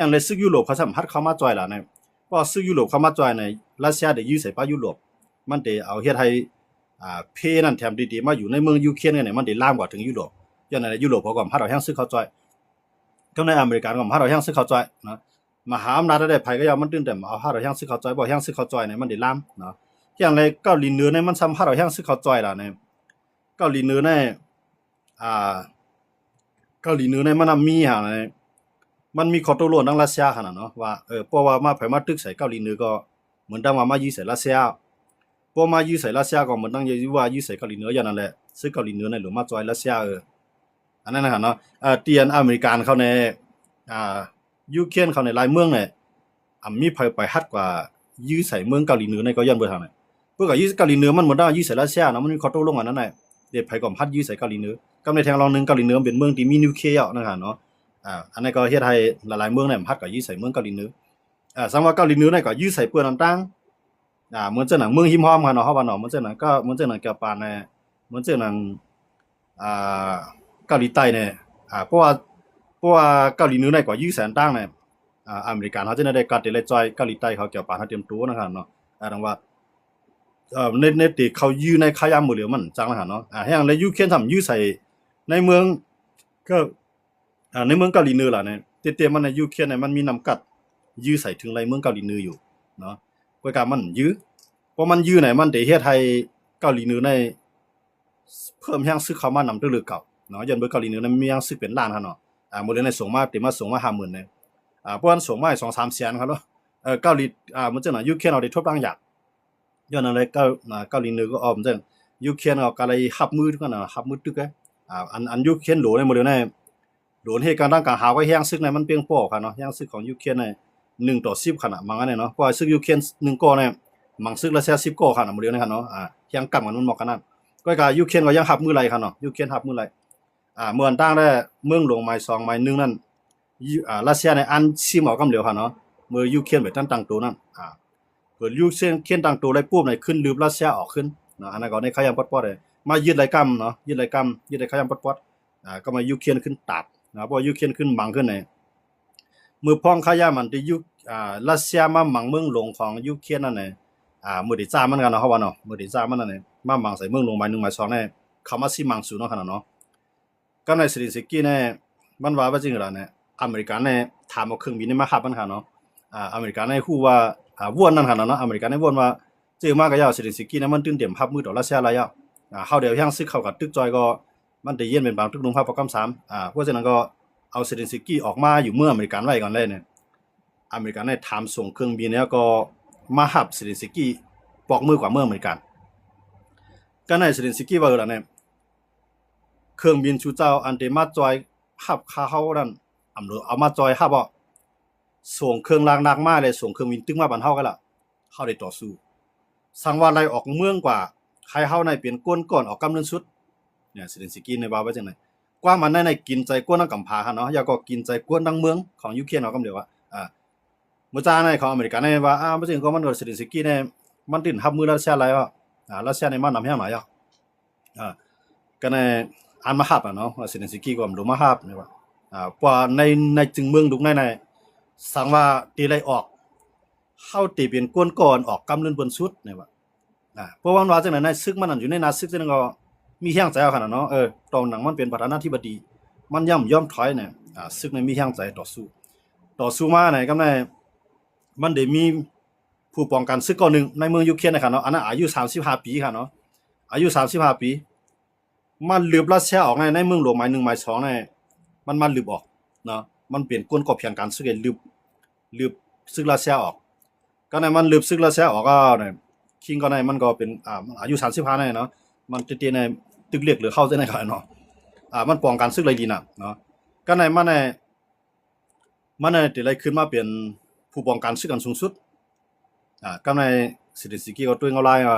ຫຍັງແລະ ຊຶກຢູໂຣບເຂົາຊ້ຳຫັດເຂົ້າມາຈ່ອຍລະນະ ເພາະວ່າຊຶກຢູໂຣບເຂົ້າມາຈ່ອຍນະ ຣັດເຊຍໄດ້ຢື້ໃສ່ປະຢູໂຣບ ມັນໄດ້ເອົາເຮັດໃຫ້ ອ່າ ເພນັ້ນແຖມດີໆມາຢູ່ໃນເມືອງຢູເຄຣນນີ້ ມັນໄດ້ລາມກວ່າເຖິງຢູໂຣບ ຍ້ອນນັ້ນແຫຼະ ຢູໂຣບເຂົາກໍຫັດເອົາແຮງຊຶກເຂົ້າຈ່ອຍ ກໍໃນອາເມລິກາກໍຫັດເອົາແຮງຊຶກເຂົ້າຈ່ອຍເນາະ ມະຫາອຳນາດໃດໄປກໍຢ່າ ມັນຕື່ນເຕັມເອົາຫາດເອົາແຮງຊຶກເຂົ້າຈ່ອຍ ບໍ່ແຮງຊຶກເຂົ້າຈ່ອຍນີ້ມັນໄດ້ລາມເນາະ ຢ່າງໃນເກົາຫຼີເໜືອນີ້ມັນຊ້ຳຫາດເອົາແຮງຊຶກເຂົ້າຈ່ອຍລະນີ້ ເກົາຫຼີເໜືອນີ້ ອ່າ ເກົາຫຼີເໜືອນີ້ມັນນຳມີຫາ ມັນມີຂໍ້ຕົກລົງນຳຣັດເຊຍຫັ້ນນະເນາະ ວ່າ ເອີ ບໍ່ວ່າມາ ໃຜມາຕຶກໃສ່ເກົາຫຼີເໜືອກໍເໝືອນດັ່ງວ່າມາຢື້ໃສ່ຣັດເຊຍ ບໍ່ມາຢື້ໃສ່ຣັດເຊຍກໍເໝືອນດັ່ງວ່າຢື້ໃສ່ເກົາຫຼີເໜືອ ຍ້ອນນັ້ນແຫຼະ ຊຶກເກົາຫຼີເໜືອນີ້ລົງມາຈ່ອຍຣັດເຊຍ ເອີ ອັນນັ້ນນະເນາະ ເອີ ທີ່ອັນອາເມລິກັນເຂົາໃນ ອ່າ ຢູເຄຣນເຂົາໃນຫຼາຍເມືອງນີ້ ອຳມີໃຜໄປຮັດກວ່າຢື້ໃສ່ເມືອງເກົາຫຼີເໜືອໃນກໍຍ້ອນເບີດທາງນີ້ ເພິ່ນກໍຢື້ເກົາຫຼີເໜືອ ມັນບໍ່ໄດ້ຢື້ໃສ່ຣັດເຊຍເນາະ ມັນມີຂໍ້ຕົກລົງອັນນັ້ນນະ ເດ ໃຜກໍຮັດຢື້ໃສ່ເກົາຫຼີເໜືອ ກັບໃນແທງລອງໜຶ່ງ ເກົາຫຼີເໜືອມັນເປັນເມືອງທີ່ມີນິວເຄລຍເນາະ ອ່າ ອັນນັ້ນກໍເຮັດໃຫ້ຫຼາຍໆເມືອງນີ້ມັນຮັດກວ່າຢື້ໃສ່ເມືອງເກົາຫຼີເໜືອ ອ່າ ສຳລັບເກົາຫຼີເໜືອໃນກໍຢື້ໃສ່ເພິ່ນນຳຕັ້ງ ອ່າ ເໝືອນເຊັ່ນໜັງເມືອງຮິມຮອມຫັ້ນເນາະ ເຮົາວ່າເນາະ ເໝືອນເຊັ່ນໜັງ ກໍເໝືອນເຊັ່ນໜັງແກວປານແນ່ ເໝືອນເຊັ່ນໜັງ ອ່າ ເກົາຫຼີໃຕ້ແນ່ ອ່າ ເພາະວ່າ ເພາະວ່າເກົາຫຼີເໜືອໃນກວ່າຢື້ແສນຕັ້ງແນ່ ອ່າ ອາເມລິກັນເຮົາຈະໄດ້ກັດໄດ້ຈ່ອຍເກົາຫຼີໃຕ້ເຂົາແກວປານເຮົາຕຽມໂຕນະຄັບເນາະ ອ່າ ດັ່ງວ່າ ເອີ ໃນ ໃນທີ່ເຂົາຢື້ໃນຂະຍາມມື້ຫຼຽວມັນຈັ່ງນະຄັບເນາະ ອ່າ ແຮ່ງໃນຢູເຄຣນຊ້ຳຢື້ໃສ່ໃນເມືອງ ກໍ ອ່າ ໃນເມືອງເກົາຫຼີເໜືອລະນີ້ ແຕ່ ແຕ່ມັນໃນຢູເຄຣນນີ້ມັນມີນ້ຳກັດຢື້ໃສ່ເຖິງໃນເມືອງເກົາຫຼີເໜືອຢູ່ເນາະ ກໍກາມັນຢື້ ເພາະມັນຢື້ໃນມັນໄດ້ເຮັດໃຫ້ເກົາຫຼີເໜືອໃນເພີ່ມແຮງຊຶກເຂົ້າມານຳເທື່ອເກົ່າເນາະ ຍ້ອນເບິ່ງເກົາຫຼີເໜືອນັ້ນມີແຮງຊຶກເປັນລ້ານຫັ້ນເນາະ ອ່າ ມື້ເດືອນໃນສົ່ງມາ ເຕັມມາ ສົ່ງມາຫ້າໝື່ນເນາະ ອ່າ ປະມານສົ່ງມາສອງສາມແສນຄັບເນາະ ເອີ ເກົາຫຼີ ອ່າ ມື້ເຊັ່ນນະ ຢູເຄຣນເຮົາໄດ້ທົບລາງຢາກ ຍ້ອນນັ້ນແຫຼະ ເກົາ ອ່າ ເກົາຫຼີເໜືອກໍອອກເຊັ່ນ ຢູເຄຣນເຂົາກໍໄດ້ຮັບມືກັນນະ ຮັບມືຕຶກເດ້ ອ່າ ອັນ ອັນຢູເຄຣນໂດນໃນມື້ດຽວນີ້ ໂດນເຫດການທາງການຫາວ ແຮງຊຶກໃນມັນພຽງພໍຄັບເນາະ ແຮງຊຶກຂອງຢູເຄຣນໃນໜຶ່ງຕໍ່ສິບຄັບນະ ມັງອັນນີ້ເນາະ ເພາະວ່າຊຶກຢູເຄຣນໜຶ່ງກໍໃນມັງຊຶກຣັດເຊຍສິບກໍຄັບນະ ມື້ດຽວນີ້ຄັບເນາະ ອ່າ ແຮງກັ້ນມັນບໍ່ຂະໜາດ ກໍກາຢູເຄຣນກໍຍັງຮັບມືໄຫຼຄັບເນາະ ຢູເຄຣນຮັບມືໄຫຼ ອ່າ ເມື່ອອັນຕ່າງແລ້ວ ເມືອງຫຼວງໝາຍສອງ ໝາຍໜຶ່ງນັ້ນ ຢູ ອ່າ ຣັດເຊຍໃນອັນຊີມເອົາກຳດຽວຄັບເນາະ ເມື່ອຢູເຄຣນໄປທັນຕັ້ງໂຕນັ້ນ ອ່າ ເພິ່ນຢູເຄຣນຕັ້ງໂຕໄດ້ປຸບໃນຂຶ້ນລຶບຣັດເຊຍອອກຂຶ້ນເນາະ ອັນນັ້ນກໍໃນຂະຫຍາມປອດໆ ມາຍຶດໄຫຼກຳເນາະ ຍຶດໄຫຼກຳ ຍຶດໄດ້ຂະຫຍາມປອດໆ ອ່າ ກໍມາຢູເຄຣນຂຶ້ນຕາດເນາະ ເພາະວ່າຢູເຄຣນຂຶ້ນບັງຂຶ້ນໃນ ມື້ພ້ອງຂະຫຍາມອັນທີ່ຢູ ອ່າ ຣັດເຊຍມາບັງເມືອງຫຼວງຂອງຢູເຄຣນນັ້ນນະ ອ່າ ມື້ເດຊາມັນກັນເນາະ ເຮົາວ່າເນາະ ມື້ເດຊາມັນນັ້ນນະ ມາບັງໃສ່ເມືອງຫຼວງໝາຍໜຶ່ງ ໝາຍສອງ ໃນເຂົາມາຊິບັງສູນເນາະ ຂະໜາດເນາະ ກັບນາຍເຊເລັນສກີນີ້ ມັນວ່າວ່າຈັ່ງໃດລະນີ້ ອາເມລິກັນນີ້ຖາມເອົາເຄື່ອງບິນນີ້ມາຮັບມັນຄັບເນາະ ອາ ອາເມລິກັນນີ້ຮູ້ວ່າ ອາ ວອນນັ້ນຄັບເນາະ ອາເມລິກັນນີ້ວອນວ່າ ເຈີມາກະຢ່າ ເຊເລັນສກີນີ້ມັນຕື່ນເຕັມຮັບມືຕໍ່ຣັດເຊຍຫຼາຍແລ້ວ ອາ ເຮົາໄດ້ເອົາແຮງຊຶກເຂົ້າກັບຕຶກຈ່ອຍກໍ ມັນໄດ້ຢ້ຽນເປັນບາງຕຶກລຸມຮັບປະກຳສາມ ອາ ເພາະສະນັ້ນກໍເອົາເຊເລັນສກີອອກມາຢູ່ເມືອງອາເມລິກັນໄວ້ກ່ອນແລ້ວນີ້ ອາເມລິກັນນີ້ຖາມສົ່ງເຄື່ອງບິນແລ້ວກໍມາຮັບເຊເລັນສກີ ປອກມືກວ່າເມືອງອາເມລິກັນ ກໍນາຍເຊເລັນສກີວ່າ ເອີ ລະນີ້ ເຄື່ອງບິນຊູເຈົ້າອັນທີ່ມາຈ່ອຍຮັບຂ້າເຮົານັ້ນ ອຳເລີເອົາມາຈ່ອຍຮັບເອົາ ສົ່ງເຄື່ອງລາງໜັກມາ ແລະ ສົ່ງເຄື່ອງບິນຕຶກມາບ້ານເຮົາກໍລະ ເຮົາໄດ້ຕໍ່ສູ້ ສັ່ງວ່າໄລ່ອອກເມືອງກວ່າ ໃຫ້ເຮົາໃນເປັນຄົນກ່ອນອອກກຳເນີນສຸດ ເຊເລັນສກີໃນວ່າວ່າຈັ່ງໃດ ຄວາມອັນນັ້ນໃນກິນໃຈຄົນທັງກຳພາຫັ້ນເນາະ ແລ້ວກໍກິນໃຈຄົນທັງເມືອງຂອງຢູເຄຣນເຮົາກຳດຽວວ່າ ອາ ມື້ຈາໃນຂອງອາເມລິກາໃນວ່າ ອາ ບໍ່ຈິງກໍມັນກໍເຊເລັນສກີໃນ ມັນຕື່ນຮັບມືຣັດເຊຍຫຼາຍວ່າ ອາ ຣັດເຊຍໃນມານຳແຮງຫຼາຍ ອ່າ ກໍໃນອັນມາຮັບນະເນາະ ວ່າເຊເລັນສກີກໍບໍ່ມາຮັບນີ້ວ່າ ອ່າ ເພາະວ່າໃນ ໃນຈຶ່ງເມືອງດຸກໃນ ໃນ ສັງວ່າຕີໄລ່ອອກ ເຮົາຕີເປັນຄົນກ່ອນອອກກຳເນີນເພິ່ນສຸດນີ້ວ່າ ອ່າ ເພາະວ່າມັນວ່າຈັ່ງໃດ ໃນສຶກມັນຢູ່ໃນໜ້າສຶກຈັ່ງໃດກໍມີແຮງໃຈເອົາຂະໜາດເນາະ ເອີ ຕອນໜັງມັນເປັນປະທານາທິບໍດີ ມັນຍ່ອມຍອມຖອຍນີ້ ອ່າ ສຶກໃນມີແຮງໃຈຕໍ່ສູ້ ຕໍ່ສູ້ມາໃນ ກັບໃນ ມັນໄດ້ມີ ຜູ້ປ້ອງກັນຊຶກກໍໜຶ່ງໃນເມືອງຢູເຄຣນນະຄັບເນາະ ອັນນັ້ນອາຍຸສາມສິບຫ້າປີຄັບເນາະ ອາຍຸສາມສິບຫ້າປີ ມາລຶບຣັດເຊຍອອກໃນ ໃນເມືອງຫຼວງໝາຍໜຶ່ງ ໝາຍສອງໃນ ມັນມາລຶບອອກເນາະ ມັນເປັນກົນກອບແຜນການຊຶກໃຫ້ລຶບ ລຶບຊຶກຣັດເຊຍອອກ ກໍໃນມັນລຶບຊຶກຣັດເຊຍອອກກໍໃນ ຄິງກໍໃນມັນກໍເປັນ ອາ ອາຍຸສາມສິບຫ້າໃນເນາະ ມັນຕິດໃນຕຶກເລັກຫຼືເຮົາຈັ່ງໃດກໍເນາະ ອາ ມັນປ້ອງກັນຊຶກໄດ້ດີນະເນາະ ກໍໃນມັນໃນ ມັນໄດ້ໄດ້ຂຶ້ນມາເປັນຜູ້ປ້ອງກັນຊຶກອັນສູງສຸດ ອ່າ ກັບນາຍເຊເລັນສກີກໍຕົວເອງເອົາຫຼາຍວ່າ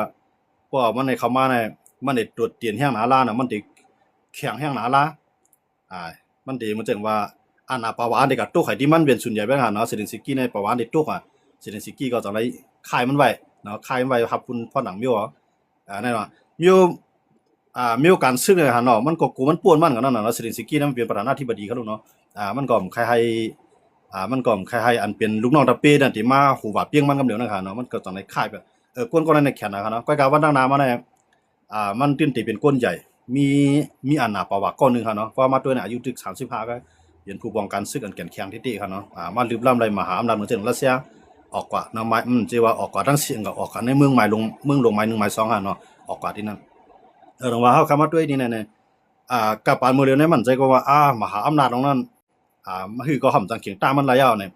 ເພາະວ່າມັນໄດ້ເຂົ້າມາໃນ ມັນໄດ້ໂດດດ່ຽນແຮງໜ້າລາວນະ ມັນໄດ້ແຂງແຮງໜ້າລາວ ອ່າ ມັນໄດ້ ມັນຈັ່ງວ່າ ອັນນາປະຫວານໄດ້ກະຕົກໃຫ້ທີ່ມັນເປັນສ່ວນໃຫຍ່ແບບນັ້ນເນາະ ເຊເລັນສກີໃນປະຫວານໄດ້ຕົກ ອ່າ ເຊເລັນສກີກໍຕ້ອງໄດ້ຄ້າຍມັນໄວ້ເນາະ ຄ້າຍມັນໄວ້ຮັບບຸນພອນຫຼັງມີວ ອ່າ ແນ່ນອນມີວ ອ່າ ມີວການຊຶກໃນຫັ້ນເນາະ ມັນກໍກູມັນປ່ວນມັນກັນນັ້ນນະເນາະ ເຊເລັນສກີນັ້ນມັນເປັນປະທານາທິບໍດີເຂົາເນາະ ອ່າ ມັນກໍບໍ່ໃຄ່ໃຫ້ ອ່າ ມັນກໍຄ້າຍໆອັນເປັນລູກນ້ອງຕາເປ້ນັ້ນ ທີ່ມາຫູຫວາປຽງມັນກຳດຽວນັ້ນຫັ້ນເນາະ ມັນກໍຕ້ອງໄດ້ຄ້າຍແບບ ເອີ ກົນໆນັ້ນແຂນນະເນາະ. ກໍການວ່າຕັ້ງໜ້າມານີ້ ອ່າ ມັນຕື່ນຕີເປັນກົນໃຫຍ່ ມີ ມີອານາປະຫວາດກ້ອນໜຶ່ງຫັ້ນເນາະ. ເພາະວ່າມາໂຕ້ຍໃນອາຍຸຕຶກສາມສິບຫ້າ ກໍເປັນຜູ້ປ້ອງກັນເຊິ່ງອັນແກ່ນແຂງແທ້ໆຫັ້ນເນາະ. ອ່າ ມາລຶບລ້ຳໄດ້ມະຫາອຳນາດເມືອງເຊັ່ນລັດເຊຍ ອອກກວ່ານຳ ມັນຈະວ່າອອກກວ່າທັງເສຍ ກໍອອກກວ່າໃນເມືອງໝາຍຫຼວງ ເມືອງຫຼວງໝາຍໜຶ່ງ ໝາຍສອງຫັ້ນເນາະ ອອກກວ່າທີ່ນັ້ນ. ເອີ ວ່າເຮົາເຂົ້າມາໂຕ້ຍນີ້ແນ່ ອ່າ ກະປານມື້ດຽວນີ້ ໝັ້ນໃຈກວ່າ ອ່າ ມະຫາອຳນາດຂອງນັ້ນ ອ່າ ມາ ຄືກໍຫາມຈັ່ງຂຽງຕ້ານມັນຫຼາຍແລ້ວນີ້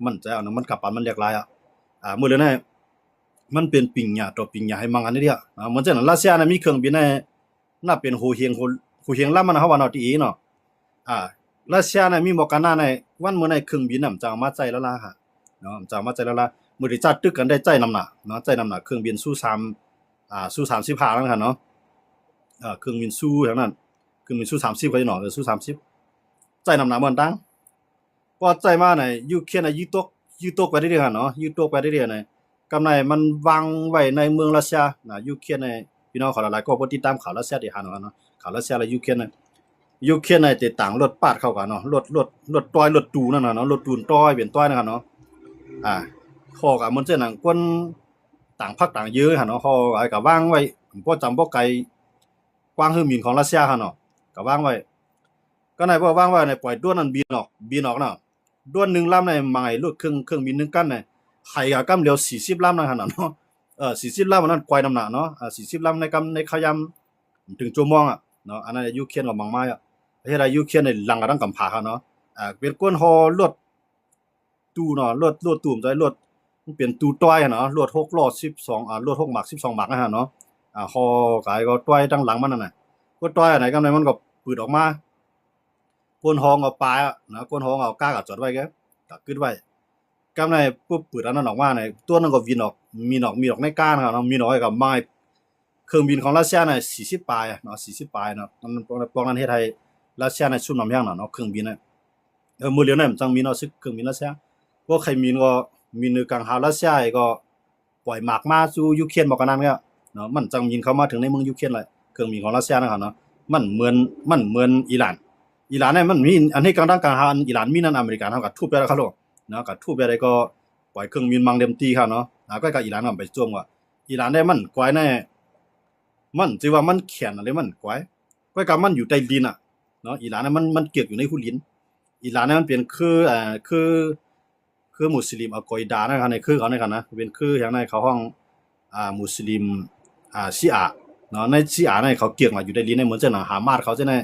ໝັ້ນໃຈເອົານະ ມັນກະປານມັນຫຼາກຫຼາຍອະ. ອ່າ ມື້ດຽວນີ້ ມັນເປັນປິງຍາຕໍ່ປິງຍາໃຫ້ມັງກັນເດ ເນາະ. ເໝືອນເຊັ່ນລາຊຽນະ ມີເຄື່ອງບິນໃນ ນັບເປັນຫົວເຮງ ຫົວ ຫົວເຮງລຳມັນ ເຮົາວ່າເນາະ ທີເອເນາະ. ອ່າ ລາຊຽນະ ມີມໍການາໃນ ວັນມື້ໃນເຄື່ອງບິນນະ ມັນຈັ່ງເອົາມາໃຊ້ລະລາເນາະ ມັນຈັ່ງເອົາມາໃຊ້ລະລາ. ມື້ທີ່ຊາດຕຶກກັນໄດ້ໃຊ້ນຳໜ້າເນາະ ໃຊ້ນຳໜ້າເຄື່ອງບິນຊູສາມ ອ່າ ຊູສາມສິບຫ້ານັ້ນຫັ້ນເນາະ. ເອີ ເຄື່ອງບິນຊູທາງນັ້ນ ເຄື່ອງບິນຊູສາມສິບ ເຂົາເນາະ ເອີ ຊູສາມສິບ ໃຊ້ນຳໜ້າເໝືອນຕັງ ພໍໃຊ້ມາໃນຢູເຄຣນນະ ຢືດຕົກ ຢືດຕົກໄປເລື້ອຍໆຫັ້ນເນາະ ຢືດຕົກໄປເລື້ອຍໆນະ. ກຳໄນມັນວາງໄວ້ໃນເມືອງລາຊຽນະ ຢູເຄຣນໃນ ພີ່ນ້ອງເຂົາຫຼາຍໆກໍບໍ່ຕິດຕາມຂ່າວລາຊຽນທີ່ຫານຫັ້ນເນາະ ຂ່າວລາຊຽນ ແລະ ຢູເຄຣນນະ. ຢູເຄຣນໃນຕິດຕັ້ງລົດປາດເຂົ້າກັນເນາະ ລົດ ລົດ ລົດຕ້ອຍ ລົດຕູ້ນັ້ນນະເນາະ ລົດຕູ້ຕ້ອຍເປັນຕ້ອຍນັ້ນນະເນາະ. ອ່າ ເຂົາກໍເໝືອນເຊັ່ນຫຍັງ ຄົນຕ່າງພັກຕ່າງເຢີຫັ້ນເນາະ ເຂົາກໍວາງໄວ້ບໍ່ຈຳບໍ່ໄກ ກວາງເຄື່ອງບິນຂອງລາຊຽຫັ້ນເນາະ ກໍວາງໄວ້. ກໍໃນເມື່ອວາງໄວ້ໃນ ປ່ອຍໂດຣນນັ້ນບິນອອກ ບິນອອກເນາະ ໂດຣນໜຶ່ງລຳໃນ ໝາຍລົດເຄື່ອງ ເຄື່ອງບິນໜຶ່ງກັນໃນ ໄຫກໍກຳເຫຼວສີ່ສິບລຳນັ້ນຫັ້ນນະເນາະ. ເອີ ສີ່ສິບລຳອັນນັ້ນກວາຍນຳໜ້າເນາະ ອ່າ ສີ່ສິບລຳໃນກຳ ໃນຄາວຍາມເຖິງຊົ່ວໂມງອະເນາະ. ອັນນັ້ນຢູເຄຣນກໍມັງມາອະ ເຮັດໃຫ້ຢູເຄຣນໃນຫຼັງກັນທັງກຳພາເນາະ. ອ່າ ເປັນຄົນຫໍ່ລົດຕູ້ເນາະ ລົດ ລົດຕູ້ ບໍ່ໃຊ່ ລົດ ມັນເປັນຕູ້ຕ້ອຍຫັ້ນເນາະ ລົດຫົກລໍ້ສິບສອງ ອ່າ ລົດຫົກໝາກ ສິບສອງໝາກຫັ້ນເນາະ. ອ່າ ຫໍ່ກາຍກໍຕ້ອຍທາງຫຼັງມັນຫັ້ນນະ ກໍຕ້ອຍອັນໃດກຳໃດມັນກໍປືດອອກມາ ຄົນຫໍ່ກໍປາຍອະນະ ຄົນຫໍ່ກໍເອົາກ້າກໍຈອດໄວ້ ກໍ ກໍກຶດໄວ້. ກຳໃດປຸບ ປືດອັນນັ້ນອອກມາໃນ ຕົວນັ້ນກໍບິນອອກ ມີນອກ ມີນອກໃນກ້ານເນາະ ມີນອກກໍມາ ເຄື່ອງບິນຂອງລາຊຽນະ ສີ່ສິບປາຍເນາະ ສີ່ສິບປາຍເນາະ ມັນ ພວກນັ້ນເຮັດໃຫ້ລາຊຽນະຊຸ່ມນ້ຳແຮງເນາະ ເຄື່ອງບິນນະ. ເອີ ມື້ດຽວນີ້ມັນຈັ່ງມີເນາະ ສຶກເຄື່ອງບິນລາຊຽ ພວກໄຄມິນກໍ ມີເໜືອກາງຫາວລາຊຽກໍ ປ່ອຍໝາກມາສູ່ຢູເຄຣນບໍ່ກະນັ້ນເນາະ ມັນຈັ່ງບິນເຂົ້າມາເຖິງໃນເມືອງຢູເຄຣນແລ້ວ ເຄື່ອງບິນຂອງລາຊຽນະເນາະ. ມັນເໝືອນ ມັນເໝືອນອີຣານ ອີຣານນີ້ມັນມີອັນເຮັດກາງທາງການຫາ ອັນອີຣານມີນັ້ນ ອາເມລິກາເຮົາກໍທຸບໄປແລ້ວເນາະ ກໍທຸບໄປໄດ້ກໍ ປ່ອຍເຄື່ອງບິນມັງເຕັມທີ່ເນາະ. ກໍ ກໍອີຣານກໍໄປໂຈມວ່າ ອີຣານໄດ້ມັນກວາຍໃນ ມັນຖືວ່າມັນແຂນ ຫຼື ມັນກວາຍ ກໍ ກໍມັນຢູ່ໃຕ້ດິນອະເນາະ ອີຣານນະ ມັນ ມັນເກືອກຢູ່ໃນຫູດິນ. ອີຣານນະ ມັນເປັນຄື ເອີ ຄື ຄືມຸສລິມ ອາກອຍດາ ໃນ ໃນຄືເຂົາ ໃນ ເປັນຄືຫຍັງໃນ ເຂົາຮ້ອງ ອ່າ ມຸສລິມ ອ່າ ຊີອາເນາະ ໃນຊີອາໃນ ເຂົາເກືອກມາຢູ່ໃຕ້ດິນໃນ ເໝືອນເຊັ່ນຫາມາດເຂົາຈັ່ງໃນ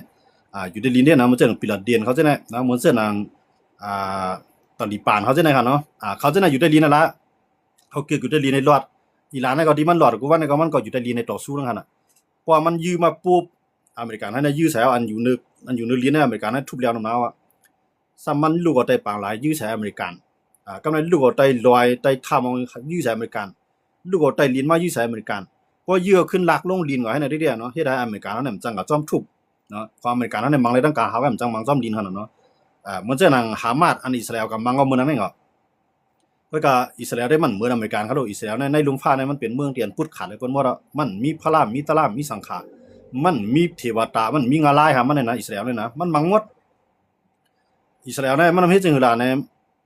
ອ່າ ຢູ່ໃຕ້ດິນເດ້ເນາະ ເໝືອນເຊັ່ນບິນລາເດນເຂົາຈັ່ງໃນເນາະ ເໝືອນເຊັ່ນ ອ່າ ຕາລີບານເຂົາຈັ່ງໃນເນາະ ອ່າ ເຂົາຈັ່ງໃນຢູ່ໃຕ້ດິນນັ້ນລະ ເຂົາເກີດຢູ່ໃຕ້ລີນໃນລອດ ອີຣານໃນກໍທີ່ມັນລອດ ກູວານໃນກໍມັນກໍຢູ່ໃຕ້ລີນໃນຕໍ່ສູ້ນັ້ນຫັ້ນນະ. ເພາະວ່າມັນຢື້ມາປຸບ ອາເມລິການັ້ນນະ ຢື້ໃສ່ເອົາ ອັນຢູ່ເນີ ອັນຢູ່ເນີລີນໃນອາເມລິການັ້ນ ທຸບແລ້ວນຳເອົາອະ. ຊ້ຳມັນລຸກເອົາໃຕ້ປາງລາຍ ຢື້ໃສ່ອາເມລິກາ ອ່າ ກຳລັງລຸກເອົາໃຕ້ລອຍ ໃຕ້ຖ້ຳ ເອົາ ຢື້ໃສ່ອາເມລິກາ ລຸກເອົາໃຕ້ລີນມາ ຢື້ໃສ່ອາເມລິກາ. ພໍຢື້ຂຶ້ນລາກລົງລີນກໍໃຫ້ນະເດເນາະ ເຮັດໃຫ້ອາເມລິການັ້ນນະ ມັນຈັ່ງກໍຈອມທຸບເນາະ ເພາະອາເມລິການັ້ນນະ ມັງໄດ້ຕັ້ງກາງຫາວ ມັນຈັ່ງມັງຈອມລີນຫັ້ນນະເນາະ. ເອີ ເໝືອນເຊັ່ນຫາມາດ ອັນອິດສະຣາເອວກໍມັງກໍເໝືອນນັ້ນເອງກໍ ແລ້ວກໍອິດສະຣາເອວໄດ້ມັນເໝືອນອາເມລິກາເຂົາໂລດ. ອິດສະຣາເອວໃນ ໃນລຸ່ມຟ້າໃນມັນເປັນເມືອງທີ່ອັນປຸດຂາດໃຫ້ເພິ່ນໝົດອະ ມັນມີພະລາມ ມີຕະລາມ ມີສັງຂາ ມັນມີເທວະຕາ ມັນມີງາລາຍຫາມັນນະ ອິດສະຣາເອວນີ້ນະ ມັນມັງໝົດ. ອິດສະຣາເອວນີ້ມັນເຮັດຈັ່ງໃດລະນີ້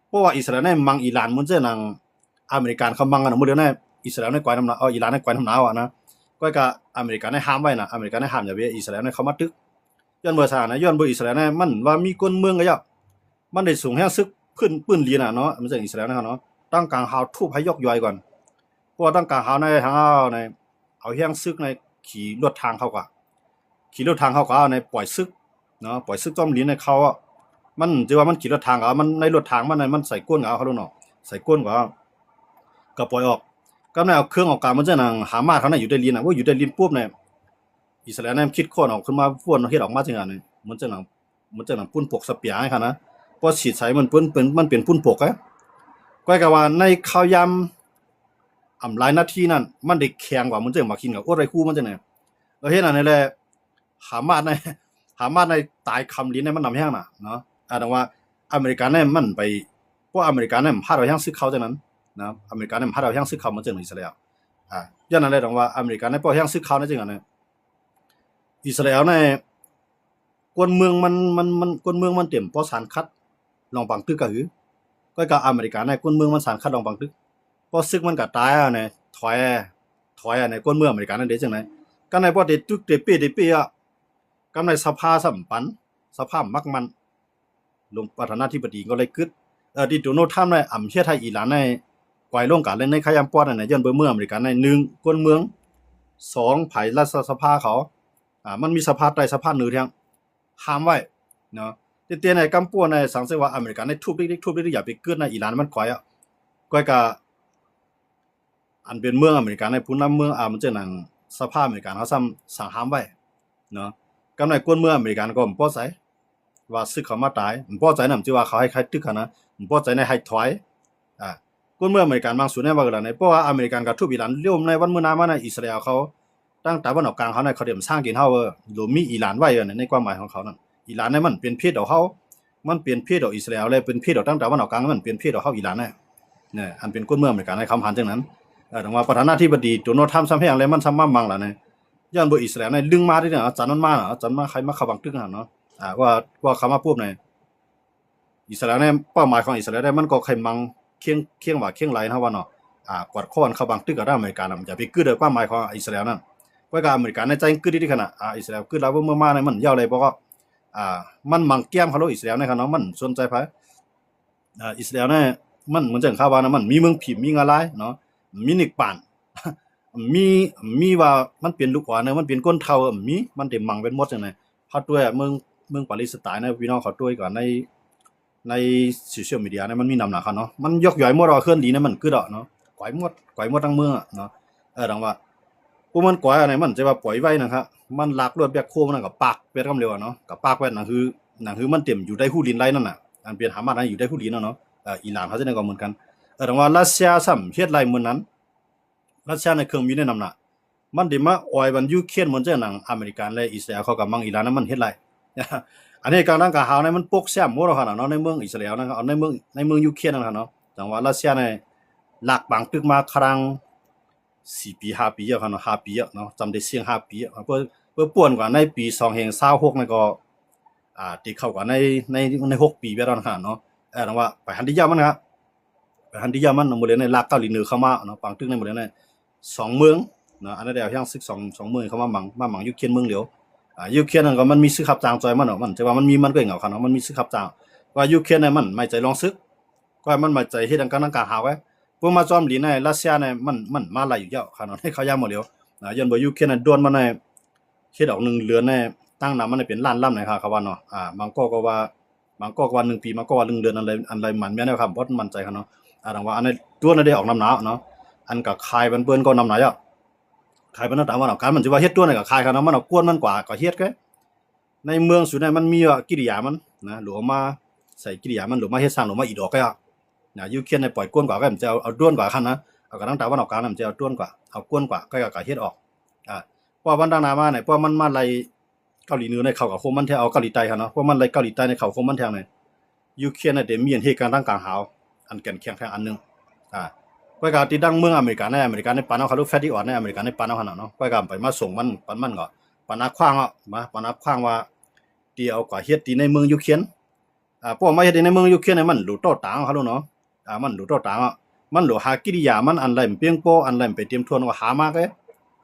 ເພາະວ່າອິດສະຣາເອວນີ້ມັງອີຣານ ເໝືອນເຊັ່ນອາເມລິກາເຂົາມັງກັນ ມື້ດຽວນີ້ອິດສະຣາເອວນີ້ກວາຍນຳໜ້າ ເອີ ອີຣານນີ້ກວາຍນຳໜ້າອະນະ. ກໍ ກໍອາເມລິການີ້ຫ້າມໄວ້ນະ ອາເມລິການີ້ຫ້າມຢ່າໄປ ອິດສະຣາເອວນີ້ເຂົ້າມາຕຶກ ຍ້ອນວ່າຊານະ ຍ້ອນວ່າອິດສະຣາເອວນີ້ມັນວ່າມີກົນເມືອງກໍຢາກ ມັນໄດ້ສູງແຮງສຶກພື້ນ ພື້ນດິນນະເນາະ ມັນຈັ່ງອິດສະຣາເອວນະເນາະ ຕັ້ງກາງຫາວທຸບໃຫ້ຢອກຢອຍກ່ອນ. ເພາະວ່າຕັ້ງກາງຫາວໃນ ຫາວໃນ ເອົາແຮງສຶກໃນຂີ່ລົດຖັງເຂົ້າກະ ຂີ່ລົດຖັງເຂົ້າກະໃນປ່ອຍສຶກເນາະ ປ່ອຍສຶກຈອມລີນໃນເຂົ້າອະ. ມັນຖືວ່າມັນຂີ່ລົດຖັງກະ ມັນໃນລົດຖັງມັນ ມັນໃສ່ກົນກະເອົາເນາະ ໃສ່ກົນກະ ກະປ່ອຍອອກ. ກຳລັງເອົາເຄື່ອງອອກກາ ເໝືອນເຊັ່ນຫາມາດເຂົານະ ຢູ່ໃຕ້ລີນນະ ໂອ້ຍ ຢູ່ໃຕ້ລີນປຸບນີ້ ອິດສະຣາເອວນະ ມັນຄິດຄົ້ນອອກຂຶ້ນມາ ປ້ວນເຮັດອອກມາຈັ່ງອັນນີ້ ເໝືອນຈັ່ງ ເໝືອນຈັ່ງປຸ້ນປົກສະເປຍໃຫ້ເຂົານະ ພໍສີດໃສ່ມັນເປັນ ເປັນ ມັນເປັນປຸ້ນປົກ. ກໍ ກໍວ່າໃນຄາວຍາມອຳຫຼາຍນາທີນັ້ນ ມັນໄດ້ແຂງກວ່າ ເໝືອນຈັ່ງໝາກຫີນກໍອົດໄວ້ຄູ່ມັນຈັ່ງໃດ. ເອີ ເຮັດອັນນີ້ແຫຼະ ຫາມາດໃນ ຫາມາດໃນຕາຍຄຳລິນໃນມັນນຳແຮງນະເນາະ. ອາ ແຕ່ວ່າອາເມລິກາໃນມັນໄປ ເພາະອາເມລິກາໃນມັນພັດເອົາແຮງສຶກເຂົ້າຈັ່ງນັ້ນນະ ອາເມລິກາໃນມັນພັດເອົາແຮງສຶກເຂົ້າ ເໝືອນຈັ່ງອິດສະຣາເອວ. ອາ ຍ້ອນນັ້ນແຫຼະ ຕ້ອງວ່າອາເມລິກາໃນເພາະແຮງສຶກເຂົ້າໃນຈັ່ງນັ້ນນະ ອິດສະຣາເອວໃນ ກົນເມືອງມັນ ມັນ ມັນ ກົນເມືອງມັນເຕັມ ພໍສານຂັດ ລອງປັງຕຶກກະຫື ເ ກໍກະອາເມລິກາໃນກົ້ນເມືອງມັນສານຄັດລອງປາງຕຶກ ພໍສຶກມັນກະຕາຍແລ້ວນະ ຖອຍ ຖອຍອັນໃນກົ້ນເມືອງອາເມລິການັ້ນເດ້ຈັ່ງໃດ ກະໃນພໍໄດ້ຕຶກເຕເປ້ເຕເປ້ອະ ກະໃນສະພາຊ້ຳປັນ ສະພາມັກມັນ ລົງປະທານາທິບໍດີກໍເລີຍກຶດ ເອີ ທີ່ໂດນັລທຣຳໄດ້ອຳເຮັດໃຫ້ອີຣານໄດ້ກວາຍລົງການເລື່ອງໃນຂະຍາມປອດນັ້ນນະ ຍ້ອນເບິ່ງເມືອງອາເມລິກາໃນໜຶ່ງ ກົ້ນເມືອງ ສອງ ພາຍລັດຖະສະພາເຂົາ ອ່າ ມັນມີສະພາໃຕ້ສະພາເໜືອທຽງ ຫ້າມໄວ້ເນາະ ແຕ່ໃນກຳປົວໃນສັງເສວ່າອາເມລິກາໃນທຸບເລັກໆ ທຸບເລັກໆ ຢ່າໄປເກີດໃນອີຣານມັນກວາຍອະ ກວາຍກະ ອັນເປັນເມືອງອາເມລິກາໃນຜູ້ນຳເມືອງ ອາ ມັນເຈົ້າໜັງ ສະພາອາເມລິກາເຮົາຊ້ຳສັ່ງຫ້າມໄວ້ເນາະ ກຳໃນກົ້ນເມືອງອາເມລິກາກໍບໍ່ພໍໃຈ ວ່າຊຶກເຂົາມາຕາຍ ບໍ່ພໍໃຈນຳທີ່ວ່າເຂົາໃຫ້ໃຄຕຶກຫັ້ນນະ ບໍ່ພໍໃຈໃນໃຫ້ຖອຍ ອາ ກົ້ນເມືອງອາເມລິກາບາງສ່ວນແນວວ່າກັນລະໃນ ເພາະວ່າອາເມລິກາກໍທຸບອີຣານລົ້ມໃນວັນມື້ໜ້າມາໃນ ອິດສະຣາເອວເຂົາ ທາງຕາເວັນອອກກາງເຮົານັ້ນ ເຂົາເດມສ້າງກິນເຮົາ ເອີ ໂລມີອີຣານໄວ້ ໃນຄວາມໝາຍຂອງເຂົານັ້ນ ອີຣານນັ້ນມັນເປັນເພດດອກເຮົາ ມັນເປັນເພດດອກອິດສະຣາເອວ ແລະ ເປັນເພດດອກທາງຕາເວັນອອກກາງ ມັນເປັນເພດດອກເຮົາອີຣານນະ ອັນເປັນກົ້ນເມືອງອາເມລິກາໃນຄຳຫັນຈັ່ງນັ້ນ ເອີ ແຕ່ວ່າປະທານາທິບໍດີໂດນັລທຣຳຊ້ຳແຮງແລ້ວ ມັນຊ້ຳມາມັງລະໃນ ຍ້ອນບໍ່ອິດສະຣາເອວໃນດຶງມາທີ່ ອາຈານມັນມາ ອາຈານມາໃຄມາເຂົ້າບັງຕຶກຫັ້ນເນາະ ອາ ວ່າ ວ່າເຂົ້າມາປຸບໃນ ອິດສະຣາເອວໃນ ເປົ້າໝາຍຂອງອິດສະຣາເອວໃນ ມັນກໍໃຄມັງຄຽງ ຄຽງຫວາຄຽງໄຫຼເນາະວ່າເນາະ ອາ ກວາດຄ້ອນເຂົ້າບັງຕຶກກັບອາເມລິການຳ ຢ່າໄປກຶດເດີ ຄວາມໝາຍຂອງອິດສະຣາເອວນັ້ນ ໄວ້ກັບອາເມລິກາໃນໃຈກຶດທີ່ຂະໜາດ ອາ ອິດສະຣາເອວກຶດລາວເມື່ອມາໃນ ມັນຍາວເລີຍ ບໍ່ກໍ ອາ ມັນມັງແກ້ມເຂົາໂລດ ອິດສະຣາເອວໃນຂະໜາດ ມັນສົນໃຈໃຜ ອາ ອິດສະຣາເອວໃນ ມັນເໝືອນຈັ່ງຂ້າວ່ານະ ມັນມີເມືອງພີມ ມີງາລາຍເນາະ ມີນິກປານ ມີ ມີວ່າມັນເປັນລູກອ່ອນ ມັນເປັນຄົນເຖົ້າ ມີ ມັນໄດ້ມັງເປັນໝົດຈັ່ງໃດ ເຮົາຕົວະເມືອງ ເມືອງປາເລສໄຕນະ ພີ່ນ້ອງເຂົາຕົວະກ່ອນໃນ ໃນໂຊຊຽວມີເດຍນະ ມັນມີນຳໜາເຂົາເນາະ ມັນຍົກຍ້ອຍໝົດວ່າເຮືອນລີນະ ມັນກຶດອອກເນາະ ກວາຍໝົດ ກວາຍໝົດທັງເມືອງເນາະ ເອີ ດັ່ງວ່າ ພວກມັນກວາຍອັນໃດ ມັນຈະວ່າປ່ອຍໄວ້ນະຄັບ ມັນລາກລົດແບັກໂຄມັນກໍປາກແປດຄຳລຽວເນາະ ກໍປາກແປດ ໜັງຄື ໜັງຄືມັນເຕັມຢູ່ໃນຫູລິນໄລນັ້ນນະ ອັນເປັນຫາມາດໃນຢູ່ໃນຫູລິນນັ້ນເນາະ ເອີ ອີຣານເຂົາຈັ່ງໃດກໍເໝືອນກັນ ເອີ ດັ່ງວ່າຣັດເຊຍຊ້ຳເຮັດໄລເໝືອນນັ້ນ ຣັດເຊຍໃນເຄື່ອງບິນໃນນຳໜ້າ ມັນໄດ້ມາອອຍບັນຢູເຄຣນ ເໝືອນຈັ່ງໜັງອາເມລິກາ ແລະ ອິດສະຣາເອວເຂົາກຳລັງອີຣານນະ ມັນເຮັດໄລ ອັນນີ້ການຕັ້ງການຫາວໃນມັນປົກແຊມໝົດແລ້ວຫັ້ນນະເນາະ ໃນເມືອງອິດສະຣາເອວນັ້ນ ເອົາໃນເມືອງ ໃນເມືອງຢູເຄຣນນັ້ນຫັ້ນເນາະ ຈັ່ງວ່າຣັດເຊຍໃນລັກບາງຕຶກມາຄະດັງ ສີ່ປີ ຫ້າປີແລ້ວເນາະ ຫ້າປີແລ້ວເນາະ ຈຳໄດ້ສ່ຽງຫ້າປີ ເພື່ອ ເພື່ອປ່ວນກວ່າໃນປີສອງພັນຊາວຫົກນັ້ນກໍ ອ່າ ຕິເຂົ້າກວ່າໃນ ໃນ ໃນຫົກປີແບບນັ້ນເນາະ ເອີ ດັ່ງວ່າໄປຫັນທີ່ຢາມມັນຄັບ ໄປຫັນທີ່ຢາມມັນ ໝົດເລີຍໃນລັກເກົາຫຼີເໜືອເຂົ້າມາເນາະ ບາງຕຶກໃນໝົດເລີຍໃນສອງເມືອງເນາະ ອັນນັ້ນໄດ້ເອົາແຮງຊຶກສອງ ສອງເມືອງເຂົ້າມາບັງ ມາບັງຢູເຄຣນເມືອງດຽວ ອ່າ ຢູເຄຣນນັ້ນກໍມັນມີຊຶກຮັບຈ້າງຊ່ອຍມັນເນາະ ມັນຈະວ່າມັນມີມັນກໍເຫງົາຄັນເນາະ ມັນມີຊຶກຮັບຈ້າງ ວ່າຢູເຄຣນນັ້ນມັນໄມ່ໃຈລອງຊຶກ ກໍມັນມາໃຈເຮັດອັນການຕັ້ງການຫາວໄວ້ ເພື່ອມາຈອມຫຼີໃນຣັດເຊຍນີ້ ມັນ ມັນມາໄລ່ຢູ່ແລ້ວ ຂະໜາດໃນເຂົາຢ່າງໝົດແລ້ວ ນະ ຍ້ອນວ່າຢູເຄຣນນັ້ນດ່ວນມັນໃນເຮັດອອກໜຶ່ງເດືອນໃນ ຕັ້ງນຳມັນເປັນລ້ານລຳໃນ ເຂົາວ່າເນາະ ອາ ບາງກໍ ກໍວ່າ ບາງກໍວ່າໜຶ່ງປີ ບາງກໍວ່າໜຶ່ງເດືອນ ອັນໃດ ອັນໃດໝັ້ນແມ່ນແລ້ວ ຂ້າບໍ່ໝັ້ນໃຈຂະໜາດເນາະ ອາ ດັ່ງວ່າອັນໃດດ່ວນໄດ້ອອກນຳໜ້າເນາະ ອັນກໍຂາຍບັນເບິ່ນກໍນຳໜ້າແລ້ວ ຂາຍບັນຕາມວ່າເອົາການ ມັນຊິວ່າເຮັດດ່ວນກໍຂາຍຂະໜາດເນາະ ມັນເອົາກວນມັນກວ່າກໍເຮັດກະ ໃນເມືອງສູນນັ້ນມັນມີວ່າກິລິຍາມັນນະ ຫຼວງມາໃສ່ກິລິຍາມັນ ຫຼວງມາເຮັດສ້າງ ຫຼວງມາອິດອອກແລ້ວນະ ຢູເຄຣນໃນປ່ອຍກວນກວ່າ ກໍຈະເອົາ ເອົາດ່ວນກວ່າຄັນນະ ເອົາກະຕັ້ງຕາວັນອອກກາງນະ ຈະເອົາດ່ວນກວ່າ ເອົາກວນກວ່າ ກໍ ກໍເຮັດອອກ ອາ ເພາະວ່າວັນດາງໜ້າມານີ້ ເພາະມັນມາໄລ່ເກົາຫຼີເໜືອໃນເຂົ້າກັບໂຄມັນແທງ ເອົາເກົາຫຼີໃຕ້ຫັ້ນເນາະ ເພາະມັນໄລ່ເກົາຫຼີໃຕ້ໃນເຂົ້າໂຄມັນແທງນີ້ ຢູເຄຣນນະໄດ້ມີອັນເຮັດການຕັ້ງການຫາວ ອັນແກ່ນແຂງແທ້ອັນໜຶ່ງ ອາ ຂ້ອຍກໍຕິດດັງເມືອງອາເມລິກາໃນ ອາເມລິກາໃນປານເອົາ ຄາລູແຟດດິອອນໃນອາເມລິກາໃນປານເອົາຫັ້ນນະເນາະ ຂ້ອຍກໍໄປມາສົ່ງມັນ ປັນມັນກໍ ປານອາຂວ້າງເນາະ ມາ ປານອາຂວ້າງວ່າ ທີ່ເອົາກວ່າເຮັດທີ່ໃນເມືອງຢູເຄຣນ ອາ ພວກມາເຮັດໃນເມືອງຢູເຄຣນນີ້ ມັນຫຼູໂຕຕາງເຮົາເນາະ ອາ ມັນຫຼູໂຕຕາງ ມັນຫຼູຫາກິລິຍາມັນ ອັນໃດມັນປຽງພໍ ອັນໃດມັນໄປຕຽມທວນ ກໍຫາມາແກ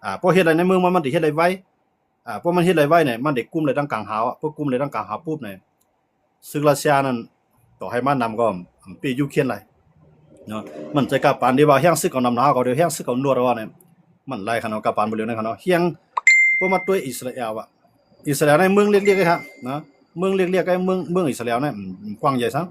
ອາ ພໍເຮັດໄດ້ໃນເມືອງມັນ ມັນໄດ້ເຮັດໄດ້ໄວ ອາ ພໍມັນເຮັດໄດ້ໄວນີ້ ມັນໄດ້ກຸ່ມໄດ້ຕັ້ງກາງຫາວ ພໍກຸ່ມໄດ້ຕັ້ງກາງຫາວປຸບນີ້ ຊຶກຣັດເຊຍນັ້ນ ຕໍ່ໃຫ້ມານຳກໍເປຢູເຄຣນໄດ້ເນາະ ມັນຈະກະປານທີ່ວ່າແຮງຊຶກເຂົານຳໜ້າ ກໍໄດ້ແຮງຊຶກເຂົານວດເອົານີ້ ມັນໄລ່ຂະໜາດ ກະປານບໍ່ເຫຼືອໃນຂະໜາດ ແຮງ ພໍມາຕົວະອິດສະຣາແອວ ອາ ອິດສະຣາໃນເມືອງເລັກໆ ເອີຍຮະ ນະ ເມືອງເລັກໆ ເມືອງ ເມືອງອິດສະຣາໃນ ອືມ ກວ້າງໃຫຍ່ຊະ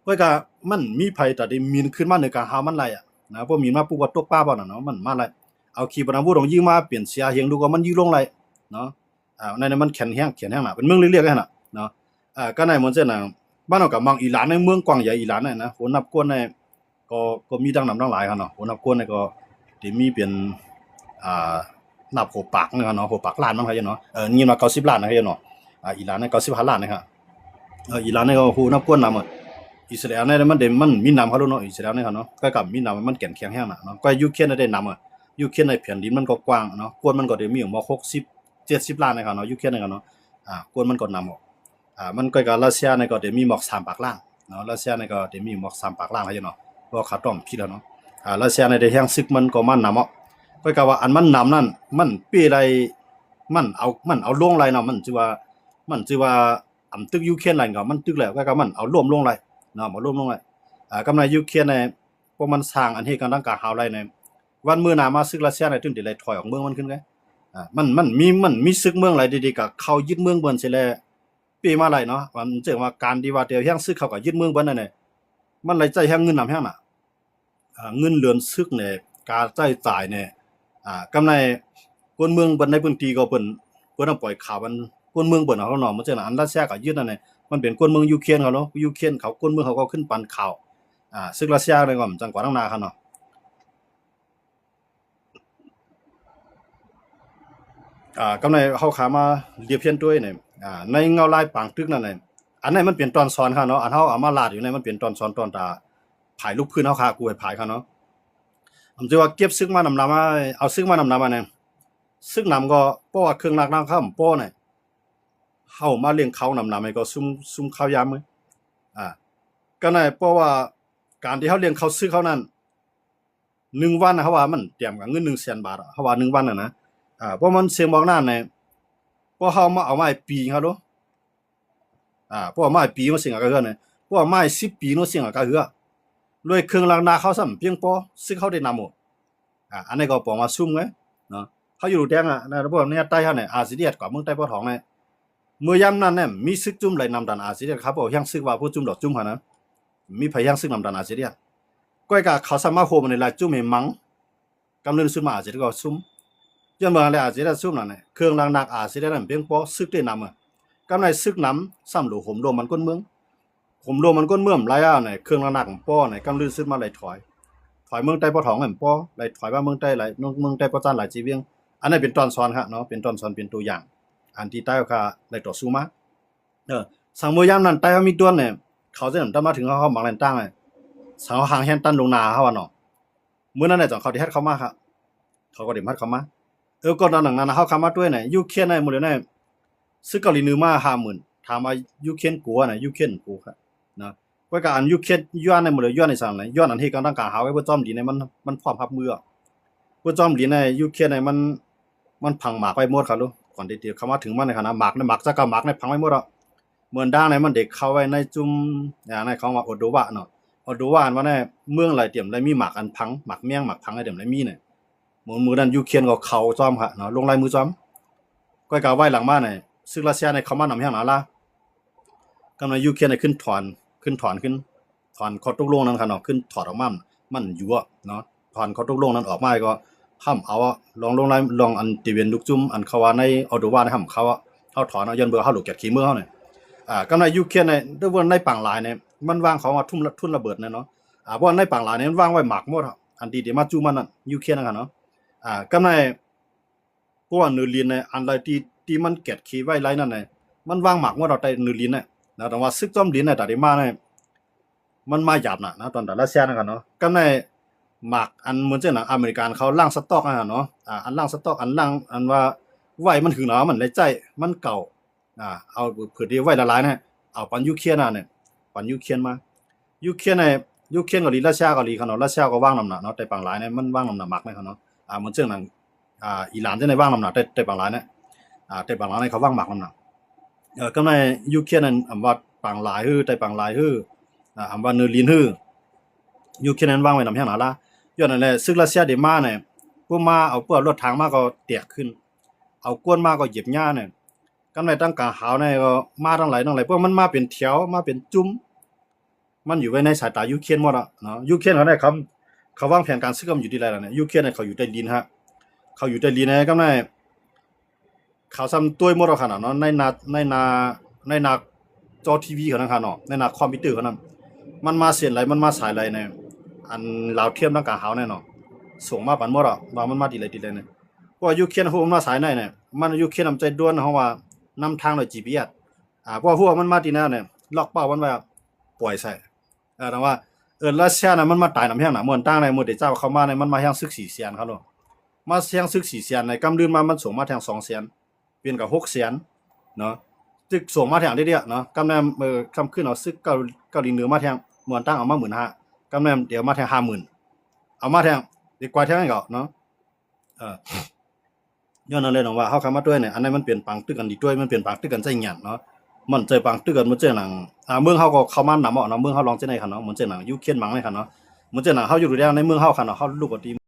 ເພາະກະມັນມີໃຜຕາໄດ້ມີນຂຶ້ນມາເໜືອກາງຫາວມັນໄລ່ອະ ນະ ພໍມີນມາປຸບກໍຕົກປາບໍ່ນະເນາະ ມັນມາໄລ່ ເອົາຂີປະນາວຸດຂອງຍິງມາເປັນເສຍເຮງ ລູກກໍມັນຍິງລົງໄລ່ເນາະ ອາ ໃນນັ້ນມັນແຂນແຮງ ແຂນແຮງນະ ເປັນເມືອງເລັກໆ ຫັ້ນນະເນາະ ອາ ກໍໃນໝົດເຊັ່ນນະ ບ້ານເຮົາກໍມັງອີຣານ ໃນເມືອງກວ້າງໃຫຍ່ອີຣານນັ້ນນະ ໂຫ ນັບກວນໃນ ກໍ ກໍມີຕັ້ງນຳຕັ້ງຫຼາຍຫັ້ນເນາະ ໂຫ ນັບກວນນີ້ກໍໄດ້ມີເປັນ ອ່າ ນັບຫົວປາກເນາະ ຫົວປາກລ້ານມັນເນາະ ເອີ ຍິນວ່າເກົ້າສິບລ້ານນະເນາະ ອາ ອີຣານນີ້ເກົ້າສິບຫ້າລ້ານນະ ເອີ ອີຣານນີ້ກໍ ໂຫ ນັບກວນນຳ ອິດສະຣາແອວນີ້ມັນໄດ້ ມັນມີນຳເຂົາໂລດເນາະ ອິດສະຣາແອວນີ້ເນາະ ກໍ ກໍມີນຳ ມັນແກ່ນແຂງແຮງນະເນາະ ກໍຢູເຄຣນໄດ້ນຳ ຢູເຄຣນໃນແຜ່ນດິນມັນກໍກວ້າງເນາະ ກວນມັນກໍໄດ້ມີໝົດຫົກສິບ ເຈັດສິບລ້ານນະເນາະ ຢູເຄຣນນີ້ເນາະ ອາ ກວນມັນກໍນຳ ອາ ມັນກໍກັບຣັດເຊຍນີ້ກໍໄດ້ມີໝົດສາມປາກລ້ານ ເນາະ. ຣັດເຊຍນີ້ກໍໄດ້ມີໝວກສາມປາກລ້ານເຮົາຢູ່ເນາະ ເພາະວ່າເຂົາຕ້ອມຜິດແລ້ວເນາະ. ອາ ຣັດເຊຍນີ້ໄດ້ແຮງສຶກມັນກໍມານຳເນາະ ຂ້ອຍກໍວ່າອັນມັນນຳນັ້ນ ມັນເປໄຫຼ ມັນເອົາ ມັນເອົາລົງໄຫຼເນາະ ມັນຈື່ວ່າ ມັນຈື່ວ່າ ອຳ ຕຶກຢູເຄຣນໄຫຼກໍມັນຕຶກແລ້ວ ກໍມັນເອົາລົມລົງໄຫຼເນາະ ເອົາລົມລົງໄຫຼ. ອາ ກຳໃນຢູເຄຣນນີ້ ພວກມັນສ້າງອັນເຫດການທາງການເຮົາໄຫຼນີ້ ວັນມື້ໜ້າມາ ຊຶກຣັດເຊຍນີ້ຈຶ່ງໄດ້ໄລ່ຖອຍອອກເມືອງມັນຂຶ້ນໄງ. ອາ ມັນ ມັນມີ ມັນມີຊຶກເມືອງໄຫຼດີໆ ກໍເຂົ້າຍຶດເມືອງເພິ່ນຊີ້ແຫຼະ ເປມາໄຫຼເນາະ. ມັນຈຶ່ງວ່າການທີ່ວ່າແຕ່ແຮງຊຶກເຂົາກໍຍຶດເມືອງເພິ່ນນັ້ນແຫຼະ ມັນໄດ້ໃຊ້ແຮງເງິນນຳແຮງນະ. ອາ ເງິນເດືອນຊຶກນີ້ ຄ່າໃຊ້ຈ່າຍນີ້ ອາ ກຳໃນຄົນເມືອງເພິ່ນໃນພື້ນທີ່ກໍເພິ່ນ ເພິ່ນເອົາປ່ອຍຂ່າວ ມັນຄົນເມືອງເພິ່ນເອົາເນາະ. ມັນຈັ່ງນັ້ນ ອັນຣັດເຊຍກໍຍຶດນັ້ນແຫຼະ ມັນເປັນຄົນເມືອງຢູເຄຣນເຂົາເນາະ ຢູເຄຣນເຂົາ ຄົນເມືອງເຂົາກໍຂຶ້ນປັນຂ່າວ ອາ ຊຶກຣັດເຊຍນີ້ກໍຈັ່ງກວ່າທາງໜ້າເຂົາເນາະ. ອາ ກຳໃນເຮົາຂ້າມາລຽບຮຽນຕົວນີ້ ອາ ໃນເງົາລາຍປາງຕຶກນັ້ນນະ ອັນນັ້ນມັນເປັນຕອນສອນເຮົາເນາະ ອັນເຮົາເອົາມາລາດຢູ່ນີ້ ມັນເປັນຕອນສອນຕອນຕາ ຝ່າຍລູກພື້ນເຮົາຂ້າ ກູໃຫ້ຝ່າຍເຂົາເນາະ. ອຳ ທີ່ວ່າເກັບຊຶກມານຳໆ ເອົາຊຶກມານຳໆ ອັນນັ້ນ ຊຶກນຳກໍ ເພາະວ່າເຄື່ອງໜັກນຳເຂົາບໍ່ພໍນະ ເຮົາມາລ້ຽງເຂົານຳໆ ໃຫ້ກໍຊຸມ ຊຸມເຂົາຢາມມື້ ອາ ກໍນັ້ນ ເພາະວ່າການທີ່ເຮົາລ້ຽງເຂົາ ຊຶກເຮົານັ້ນ ໜຶ່ງວັນນະ ເຮົາວ່າມັນຕຽມກັນເງິນໜຶ່ງແສນບາດ ເຮົາວ່າໜຶ່ງວັນນະນະ. ອາ ເພາະມັນເສຍໝອກນັ້ນນະ ເພາະເຮົາມາເອົາມາໃຫ້ປີເຂົາດູ ອາ ເພາະເອົາມາໃຫ້ປີມັນເສຍຫຍັງກະເຮືອນນະ ເພາະເອົາມາໃຫ້ສິບປີມັນເສຍຫຍັງກະເຮືອ ດ້ວຍເຄື່ອງໜັກໆ ເຮົາຊ້ຳພຽງພໍ ຊຶກເຮົາໄດ້ນຳໝົດ. ອາ ອັນນີ້ກໍປອງວ່າຊຸມໄງເນາະ ເຮົາຢູ່ແດງອະ ໃນລະບົບໃນໃຕ້ເຮົານີ້ ອາຣ໌ຊີດີເອັສ ກວ່າເມືອງໃຕ້ປະທ້ອງນີ້ ເມື່ອຍາມນັ້ນແນມ ມີຊຶກຈຸ້ມໄຫຼນຳດ້ານອາຣ໌ຊີດີເອັສ ຄັບ ເອົາແຮງຊຶກວ່າຜູ້ຈຸ້ມດອກຈຸ້ມຫັ້ນນະ ມີໃຜແຮງຊຶກນຳດ້ານອາຣ໌ຊີດີເອັສ ກ້ອຍກະເຂົາສາມາດໂຮມອັນນີ້ລະຈຸ້ມໃຫ້ມັງ ກຳເລີນຊຸມມາອາຣ໌ຊີດີເອັສກໍຊຸມ ຍ້ອນເບິ່ງແລ້ວອາຣ໌ຊີດີເອັສຊຸມນັ້ນ ເຄື່ອງໜັກໆ ອາຣ໌ຊີດີເອັສນັ້ນພຽງພໍ ຊຶກໄດ້ນຳ ກຳໃນຊຶກນຳ ຊ້ຳໂຫຼໂຮມໂລມມັນຄົນເມືອງ ໂຮມໂລມມັນຄົນເມືອງຫຼາຍແລ້ວນີ້ ເຄື່ອງໜັກໆບໍ່ພໍນີ້ ກຳລືນຊຸດມາໄລ່ຖອຍ ຖອຍເມືອງໃຕ້ປະທ້ອງນັ້ນບໍ່ ໄລ່ຖອຍມາເມືອງໃຕ້ຫຼາຍ ເມືອງ ເມືອງໃຕ້ປະຈານຫຼາຍ ຈີວຽງ. ອັນນັ້ນເປັນຕອນສອນເນາະ ເປັນຕອນສອນ ເປັນຕົວຢ່າງ ອັນທີ່ໃຕ້ເຮົາຂ້າໄດ້ຕໍ່ສູ້ມາ. ເອີ ສັງເມື່ອຍາມນັ້ນໃຕ້ເຮົາມີດວນນີ້ ເຂົາຈະນຳຕາມມາເຖິງເຮົາ ເຮົາໝາກແລ່ນຕ່າງນີ້ ສັງເຮົາຫ່າງແຮ່ນຕັນລົງໜ້າເຮົາວ່າເນາະ ມື້ນັ້ນແຫຼະ ຈັ່ງເຂົາໄດ້ແຮັດເຂົ້າມາ ເຂົາກໍໄດ້ແຮັດເຂົ້າມາ. ເອີ ກ່ອນໜ້ານັ້ນເຮົາຂ້າມາດ້ວຍນະ ຢູເຄຣນນະ ມື້ດຽວນີ້ ຊຶກເກົາຫຼີເໜືອມາຫ້າໝື່ນ ຖາມວ່າຢູເຄຣນກົວນະ ຢູເຄຣນບໍ່ກົວນະ ນະ. ຂ້ອຍກໍອັນຢູເຄຣນຢ້ານນະ ມື້ດຽວຢ້ານໃນສັງນະ ຢ້ານອັນເຮັດການທາງການເຮົາ ເພິ່ນຈອມດີນະ ມັນ ມັນພ້ອມຮັບມື ເພິ່ນຈອມດີນະ ຢູເຄຣນນະ ມັນ ມັນຜັງໝາກໄວ້ໝົດຄັບລູກ ກ່ອນທີ່ຈະເຂົ້າມາເຖິງມັນນະ ໝາກ ໝາກຈັກກະໝາກນະ ຝັງໄວ້ໝົດອະ. ເມືອງດາງໃນມັນເດັກເຂົ້າໄວ້ໃນຈຸ່ມ ອາ ໃນຂອງວ່າໂອໂດວາເນາະ ໂອໂດວາອັນວ່າໃນເມືອງຫຼາຍຕຽມໄດ້ມີໝາກອັນພັງ ໝາກແມງ ໝາກພັງໃນຕຽມໄດ້ມີນະ. ມື້ ມື້ນັ້ນຢູເຄຣນກໍເຂົ້າຈອມຂະເນາະ ລົງລາຍມືຈອມ. ກ້ອຍກາໄວ້ຫຼັງມາໃນ ຊຶກຣັດເຊຍໃນເຂົ້າມານຳແຮງໜາລາ ກຳໃນຢູເຄຣນໃນຂຶ້ນຖອນ ຂຶ້ນຖອນ ຂຶ້ນຖອນຂໍ້ຕົກລົງນັ້ນຂະເນາະ ຂຶ້ນຖອນອອກມາ ມັນຢູ່ເນາະ ຖອນຂໍ້ຕົກລົງນັ້ນອອກມາກໍຫ້າມເອົາ ລອງລົງລາຍ ລອງອັນຕິເວັນລູກຈຸ່ມ ອັນເຂົາວ່າໃນໂອໂດວາໃນຫ້າມເຂົາ ເຮົາຖອນເອົາ ຍ້ອນເບິ່ງເຮົາຫຼູກກຽດຂີ້ເມືອງເຮົານີ້. ອາ ກຳໃນຢູເຄຣນໃນ ເລື່ອງໃນປາງລາຍນີ້ ມັນວາງຂອງວ່າທຸນລະ ທຸນລະເບີດແນ່ເນາະ ອາ ເພາະໃນປາງລາຍນີ້ມັນວາງໄວ້ໝາກໝົດ ອັນທີ່ ທີ່ມາຈຸມັນນະ ຢູເຄຣນນັ້ນຂະເນາະ. ອາ ກຳໃນ ພວກເໜືອດິນນະ ອັນໃດທີ່ ທີ່ມັນກຽດຂີ້ໄວ້ໄລນັ້ນນະ ມັນວາງໝາກໝົດເອົາແຕ່ເໜືອດິນນະ ນະ ແຕ່ວ່າຊຶກຈອມດິນນະ ຕາໄດ້ມານະ ມັນມາຫຍາບນະ ນະ ຕອນຕາລັດເຊຍນັ້ນກະເນາະ. ກຳໃນໝາກອັນເໝືອນຈັ່ງໜັງອາເມລິກັນເຂົາລ້າງສະຕັອກຫັ້ນນະເນາະ ອາ ອັນລ້າງສະຕັອກ ອັນລ້າງ ອັນວ່າໄວ້ມັນຫຶງໜາວ ມັນໄດ້ໃຊ້ ມັນເກົ່າ ອາ ເອົາເພື່ອທີ່ໄວ້ຫຼາຍໆນະ ເອົາປັນຢູເຄຣນນະ ປັນຢູເຄຣນມາ ຢູເຄຣນໃນ ຢູເຄຣນເກົາຫຼີ ຣັດເຊຍເກົາຫຼີຂະເນາະ ຣັດເຊຍກໍວາງນ້ຳໜັກເນາະ ແຕ່ປາງລາຍນີ້ມັນວາງນ້ຳໜັກໝາກນະຂະເນາະ ອາ ເໝືອນເຊິ່ງນັ້ນ ອາ ອີຣານຈັ່ງໃດວາງນ້ຳໜັກ ແຕ່ ແຕ່ປາງລາຍນະ ອາ ແຕ່ປາງລາຍນີ້ເຂົາວາງໝາກນ້ຳໜັກ. ເອີ ກຳໃນຢູເຄຣນນັ້ນ ອຳວ່າປາງລາຍເຮີ ແຕ່ປາງລາຍເຮີ ອາ ອຳວ່າເນີລິນເຮີ ຢູເຄຣນນັ້ນວາງໄວ້ນ້ຳແຮງໜາລາ ຍ້ອນນັ້ນແຫຼະ ຊຶກຣັດເຊຍໄດ້ມານີ້ ພວກມາເອົາ ພວກເອົາລົດຖັງມາກໍແຕກຂຶ້ນ ເອົາກວນມາກໍຢຽບຫຍ້ານີ້ ກຳໃນທາງການຫາວໃນກໍມາທັງຫຼາຍທັງຫຼາຍ ພວກມັນມາເປັນແຖວ ມາເປັນຈຸ້ມ ມັນຢູ່ໄວ້ໃນສາຍຕາຢູເຄຣນໝົດອະເນາະ. ຢູເຄຣນເຂົາໄດ້ຄຳ ເຂົາວາງແຜນການຊຶກມັນຢູ່ທີ່ໃດລະນະ ຢູເຄຣນເຂົາຢູ່ໃຕ້ດິນຮະ ເຂົາຢູ່ໃຕ້ດິນໃນກຳໃນ ເຂົາຊ້ຳຕົວໝົດອະຂະນາດເນາະ ໃນໜ້າ ໃນໜ້າ ໃນໜ້າຈໍທີວີເຂົານັ້ນຂະເນາະ ໃນໜ້າຄອມພິວເຕີເຂົານັ້ນ ມັນມາເສັ້ນໃດ ມັນມາສາຍໃດໃນ ອັນລາວທຽມທາງການຫາວແນ່ເນາະ ສົ່ງມາປັນໝົດອະ ວ່າມັນມາທີ່ໃດທີ່ໃດນະ. ເພາະວ່າຢູເຄຣນຮູ້ມັນມາສາຍໃນນະ ມັນ ຢູເຄຣນນຳໃຈດ່ວນ ເຮົາວ່ານຳທາງດ້ວຍຈີພີເອັສ ອາ ເພາະວ່າຮູ້ວ່າມັນມາທີ່ນັ້ນນະ ລັອກເປົ້າມັນໄວ້ ປ່ອຍໃສ່ ເອີ ແຕ່ວ່າ ເອີ ຣັດເຊຍນະ ມັນມາຕາຍນຳແຮງນະ ເມື່ອຕ່າງໃນ ເມື່ອແຕ່ເຈົ້າເຂົ້າມາໃນ ມັນມາແຮງຊຶກສີ່ແສນ ຄັບໂລດ ມາແຮງຊຶກສີ່ແສນໃນ ກຳລືນມາມັນສົ່ງມາແທງສອງແສນ ເປັນກະຫົກແສນເນາະ. ຕຶກສົ່ງມາແທ້ງເດເດເນາະ. ກຳແໜ່ງ ເອີ ຄຳຄືນເອົາຊຶກເກົາ ເກົາຫຼີເໜືອມາແທ້ງ ໝວນຕັງເອົາມາໝື່ນຫ້າ ກຳແໜ່ງດຽວມາແທ້ງຫ້າໝື່ນ ເອົາມາແທ້ງ ດຽວກວາດແທ້ງໃຫ້ເຂົາເນາະ. ເອີ ຍ້ອນນັ້ນແຫຼະນ້ອງວ່າ ເຮົາເຂົ້າມາດ້ວຍນີ້ ອັນນັ້ນມັນເປັນປາງຕຶກກັນດີດ້ວຍ ມັນເປັນປາງຕຶກກັນໃຊ້ຍານເນາະ. ມັນໃຊ້ປາງຕຶກກັນ ເໝືອນຈັ່ງໜັງ ອ່າ ເມືອງເຮົາກໍເຂົ້າມານຳເນາະ ເມືອງເຮົາລອງຈັ່ງໃດຄັນເນາະ ເໝືອນຈັ່ງໜັງຢູເຄຣນມັງໃດຄັນເນາະ ເໝືອນຈັ່ງໜັງເຮົາຢູ່ແລ້ວໃນເມືອງເຮົາຄັນເນາະ ເຮົາລຸກອອກຕີ